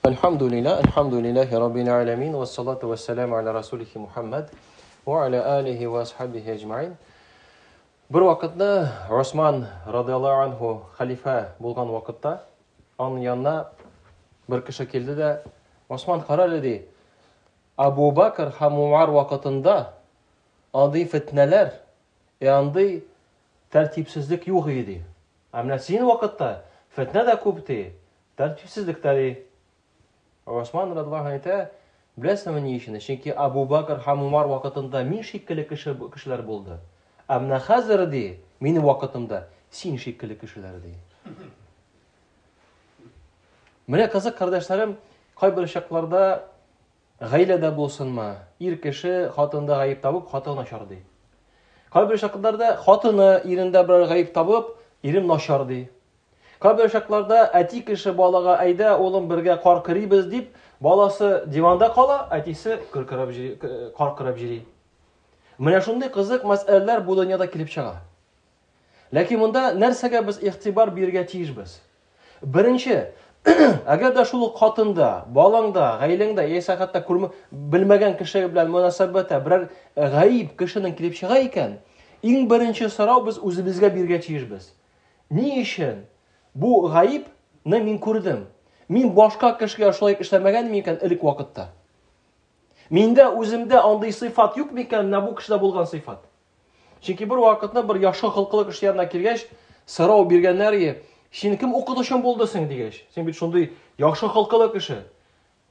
Әлхәмдүлилләһ, әлхәмдүлилләһи раббил аләмин, вассалату вассаламу аля расулихи Мухаммад ва аля алихи ва асхабихи әҗмәин. Бер вакытны Усман радиаллаһу анху хәлифә булган вакытта аның янына бер кеше килде дә, Усман, кара әле ди, Абу Бакр һәм Умар вакытында андый фитнәләр, и андый тәртипсезлек юк иде ди. Ә менә синең вакытта фитнә дә күп ди, Тәртипсезлек тә ди. Госман радиаллаһу анһу әйтә, беләсеңме ни өчен? Чөнки Абу Бакр һәм Умар вакытында мин шикелле кеше кешеләр булды. Ә менә хәзер ди, минем вакытымда син шикелле кешеләр ди. Менә кызык, кардәшләрем, кайбер чакларда гаиләдә булсынмы, ир кеше хатынында гаеп табып, хатыны начар ди. Кайбер чакларда хатыны ирендә берәр гаеп табып, ирем начар ди. Кайбер чакларда әти кеше балага әйдә, улым, бергә кар көрибез дип, баласы диванда кала, әтисе көр көрәп җөри, кар көрәп җөри. Менә шундый кызык мәсьәләләр бу дөньяда килеп чыга. Ләкин монда нәрсәгә без игътибар бирергә тиешбез? Беренче, әгәр дә шул ук хатында, балаңда, гаиләңдә, яисә хәтта күрмә, белмәгән кеше белән мөнәсәбәттә берәр гаип кешенең килеп чыга икән, иң беренче сорау без үзебезгә бирергә тиешбез. Ни өчен бу гаип ны мин күрдем? Мин башка кешегә шулай эшләмәгән микән элек вакытта? Миндә үземдә андый сыйфат юк микән, менә бу кешедә булган сыйфат? Чөнки бер вакытны бер яхшы холкылы кеше янына килгәч, сорау биргәннәр ие, син кем укытучың булды соң дигәч, син бит шундый яхшы холкылы кеше.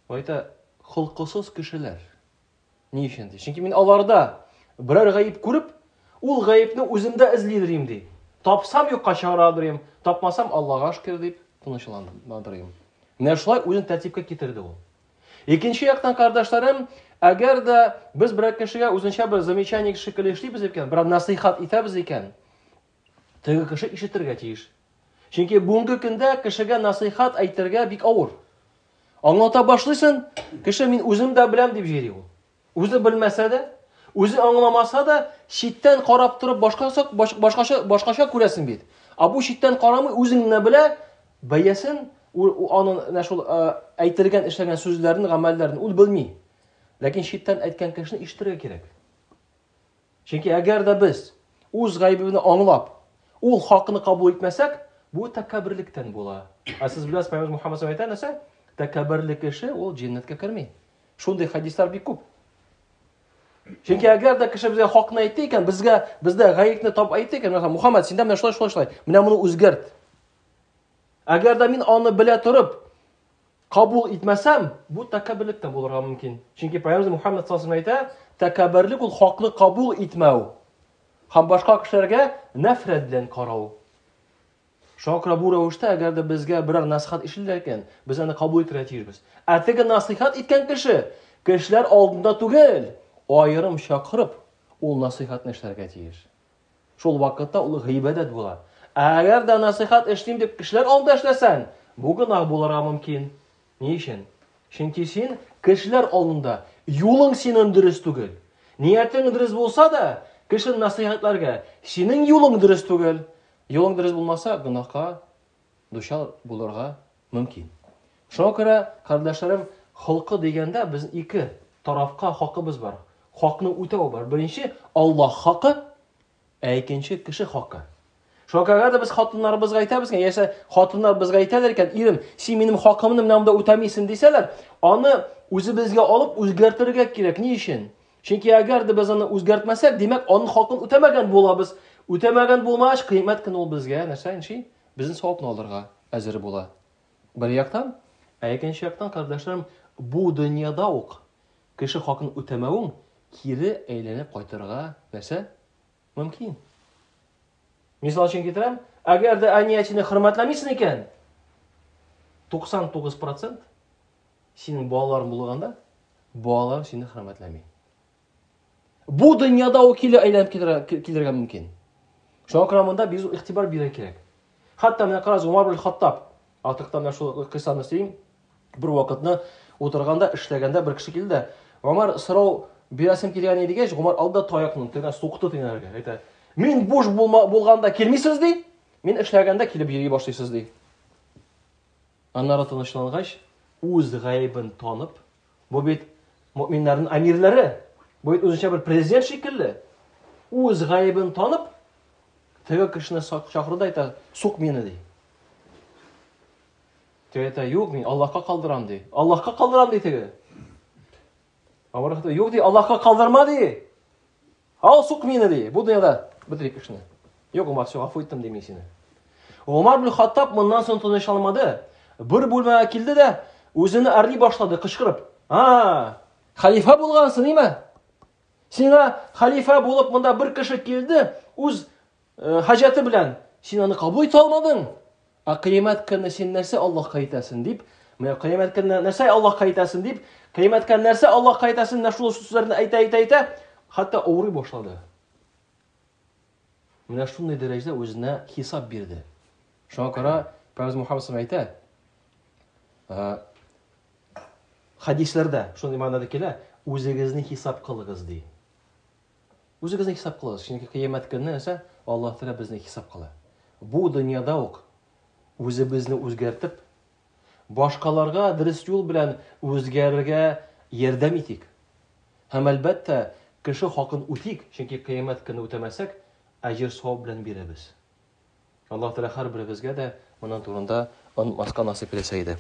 Әйтә, холкысыз кешеләр. Ни өчен ди? Чөнки мин аларда берәр гаеп күреп, ул гаепне үземдә эзлидер им ди. Тапсам юкка чыгарадыр им, тапмасам Аллага шөкер дип тынычландыр им. Менә шулай үзен тәртипкә китерде ул. Икенче яктан, кардәшләрем, әгәр дә без берәр кешегә үзенчә бер замечание шикелле эшлибез икән, берәр насыйхат итәбез икән, теге кеше ишетергә тиеш. Чөнки бүгенге көндә кешегә насыйхат әйтергә бик авыр. Аңлата башлыйсың, кеше мин үзем дә беләм дип җыри ул. Үзе белмәсә дә, үзе аңламаса да, читтән карап торып башкача башкача башкача күрәсең бит. Ә бу читтән карамый, үзең генә белә, бәясен, аның менә шул әйтелгән, эшләгән сүзләрен, гамәлләрен ул белми. Ләкин читтән әйткән кешене ишетергә кирәк. Чөнки әгәр дә без үз гаебебезне аңлап, ул хакны кабул итмәсәк, бу тәкәбберлектән була. Ә сез беләсез, Пәйгамбер Мухаммад әйтә нәрсә? Тәкәбберле кеше ул җәннәткә керми. Шундый хәдисләр бик күп. Чөнки әгәр дә кеше безгә хакны әйтте икән, безгә бездә гаепне тап әйтте икән, мәсәлән, Мухаммад, синдә менә шулай, шулай, шулай. Менә моны үзгәрт. Әгәр дә мин аны белә торып, Кабул итмәсәм, бу тәкәбберлек тә булырга мөмкин. Чөнки Пәйгамбер Мухаммад саллаллаху алейһи әйтә, тәкәбберлек ул хакны кабул итмәү һәм башка кешеләргә нәфрәт белән карау. Шуңа күрә бу рәвештә, әгәр дә безгә берәр насыйхат ишетелә икән, без аны кабул итәргә тиешбез. Ә теге насыйхат иткән кеше кешеләр алдында түгел, аерым чакырып, ул насыйхатны эшләргә тиеш. Шул вакытта ул гыйбадәт була. Ә әгәр дә насыйхат эшлим дип кешеләр алдында эшләсәң, бу гөнаһ булырга мөмкин. Ни өчен? Чөнки син кешеләр алдында юлың синең дөрес түгел. Ниятең дөрес булса да, кешене насыйхатларга синең юлың дөрес түгел. Юлың дөрес булмаса, гөнаһка дучар булырга мөмкин. Шуңа күрә, кардәшләрем, холкы дигәндә без ике тарафка хакыбыз бар. Хакны үтәү бар. Беренче Аллаһ хакы, ә икенче кеше хакы. Шуңа күрә дә без хатыннарыбызга әйтәбез икән, яисә хатыннар безгә әйтәләр икән, ирем, син минем хакымны менә монда үтәмисең дисәләр, аны үзебезгә алып үзгәртергә кирәк. Ни өчен? Чөнки әгәр дә без аны үзгәртмәсәк, димәк, аның хакын үтәмәгән булабыз. Үтәмәгән булмагач, кыямәт көне ул безгә нәрсә инши? Безнең савапны алырга әзер була. Бер яктан, ә икенче яктан, кардәшләрем, бу дөньяда ук кеше хакын үтәмәвең кире әйләнеп кайтырга нәрсә? Мөмкин. Мисал өчен китерәм, әгәр дә әни әтине хөрмәтләмисең икән, 99% синең балаларың булганда, балалар сине хөрмәтләми. Бу дөньяда ул киле әйләнеп килергә мөмкин. Шуңа күрә монда бик зур игътибар бирергә кирәк. Хәтта менә карагыз, Умар бин Хаттаб, артык та менә шул кыйссаны сөйлим. Бер вакытны утырганда, эшләгәндә бер кеше килде дә, Умар сорау бирәсем килгән иде дигәч, Умар алды да таякны тегенә сукты тегенәргә. Әйтә, мин буш булма, булганда килмисез ди, мин эшләгәндә килеп йөри башлыйсыз ди. Аннары тынычлангач, үз гаебен танып, бу бит мөминнәрнең әмирләре, бу бит үзенчә бер президент шикелле, үз гаебен танып, теге кешене чакырды да әйтә, сук мине, ди. Теге әйтә, юк, мин Аллаһка калдырам, ди. Аллаһка калдырам, ди теге. Омар әйтә, юк, ди, Аллаһка калдырма, ди. Ал, сук мине, ди. Бу дөньяда бетерик эшне. Юк, Умар, все, гафу иттем, ди мин сине. Умар бин Хаттаб моннан соң тыныч алмады. Бер бүлмәгә килде дә, үзен әрли башлады, кычкырып. А, хәлифә булгансың, ниме? Сиңа хәлифә булып монда бер кеше килде, үз э, хаҗәте белән. Син аны кабул итә алмадың. Ә кыямәт көнне син нәрсә Аллаһка әйтәсең дип, менә кыямәт көнне нәрсә Аллаһка әйтәсең дип, кыямәт көнне нәрсә Аллаһка әйтәсең, менә шул сүзләрне әйтә, әйтә, әйтә, хәтта авырый башлады. Менә шундый дәрәҗәдә үзенә хисап бирде. Шуңа күрә Пәйгамбер Мухаммад саллаллаху әйтә, хәдисләрдә шундый мәгънәдә килә, үзегезне хисап кылыгыз ди. Үзегезне хисап кылыгыз, чөнки кыямәт көнне нәрсә? Аллаһ Тәгалә безне хисап кыла. Бу дөньяда ук үзебезне үзгәртеп, башкаларга дөрес юл белән үзгәрергә ярдәм итик. Һәм әлбәттә, кеше хакын үтик, чөнки кыямәт көне үтәмәсәк, әҗер савап белән бирәбез. Аллаһ Тәгалә һәрберебезгә дә моның турында онытмаска насыйп итсә иде.